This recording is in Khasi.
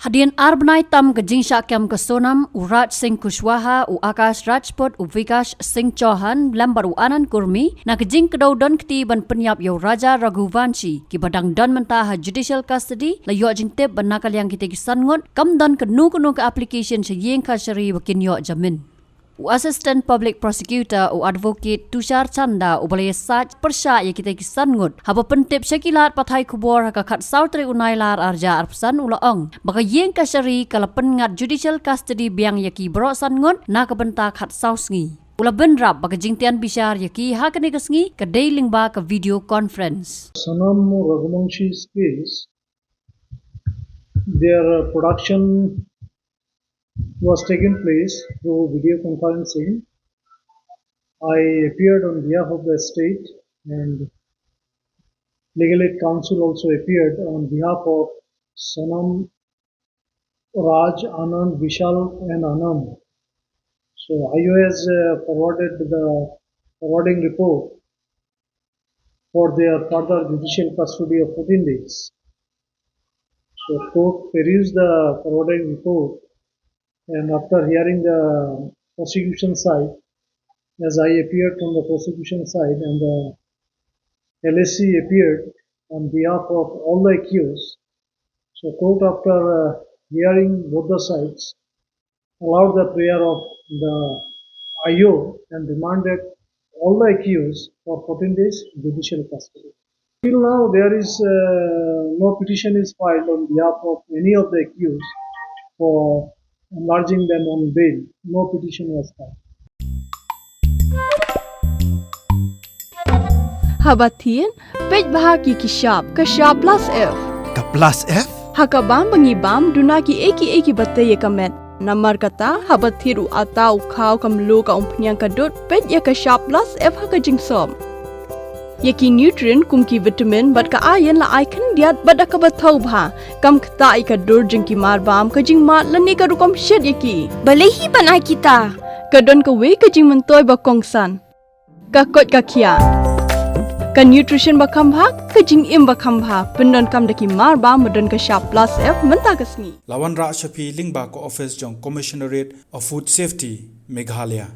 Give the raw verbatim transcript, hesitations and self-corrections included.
Hadien ar bnai tam ka jingshah kem ka Sonam, u Raj Singh Kushwaha, u Akash Rajput, u Vikash Singh Chauhan, lem bad u Anand Kurmi, na ka jingkdew don kti ban pynïap ïa u Raja Raghuvanshi, kiba dang don mynta ha judicial custody, la ïoh jingtip ba na ka liang kita ki san ngut, kam don kano kano ka application sha ïing kashari ba kin ïoh jamin. U Assistant Public Prosecutor, u Advocate Tushar Chanda, uba la ïasaid pyrshah ïa kita ki san ngut, haba pyntip sha ki lad pathai khubor ha ka khatsaw tarik u Nailar arhajar arphew san, u la ong ba ka ïing kashari ka la pynngat judicial custody biang ïa ki baroh san ngut na ka bynta khatsaw sngi. U la bynrap ba ka jingtian bishar ïa ki ha kane ka sngi ka dei lyngba ka video conference. Sonam Raghuvanshi's case, their uh, production was taking place through video conferencing. I appeared on behalf of the state, and Legal Aid Counsel also appeared on behalf of Sonam, Raj, Anand, Vishal, and Anand. So I O has uh, forwarded the forwarding report for their further judicial custody of fourteen days. So court perused the forwarding report, and after hearing the prosecution side, as I appeared from the prosecution side and the L A C appeared on behalf of all the accused, so court, after uh, hearing both the sides, allowed the prayer of the I O and remanded all the accused for fourteen days judicial custody. Till now, there is uh, no petition is filed on behalf of any of the accused for enlarging them on bail. No petition was filed. Haba thied, peit bha ki ki shap, ka shap plus F. Ka plus F? Ha ka bam ba ngi bam, duna ki ei ki ei kiba tei ïa ka met. Namar kata, haba thied u atta, u khaw, ka mluh, ka umphniang, ka dud, peit ïa ka shap plus F ha ka jingsop. Ïa ki nutrient kum ki vitamin bad ka iron la ai khyndiat bad da kaba thaw bha. Kam ktah ïa ka dur jong ki marbam, ka jingmad lane ka rukom shet ïa ki. Balei hi ban ai kita? Ka don kawei ka jingmyntoi ba kongsan. Ka koit ka khiah. Ka nutrition ba kham bha, ka jingim ba kham bha. Pyndonkam da ki marbam ba don ka shap plus F mynta ka sngi. La wanrah sha phi lyngba ka office jong Commissionerate of Food Safety, Meghalaya.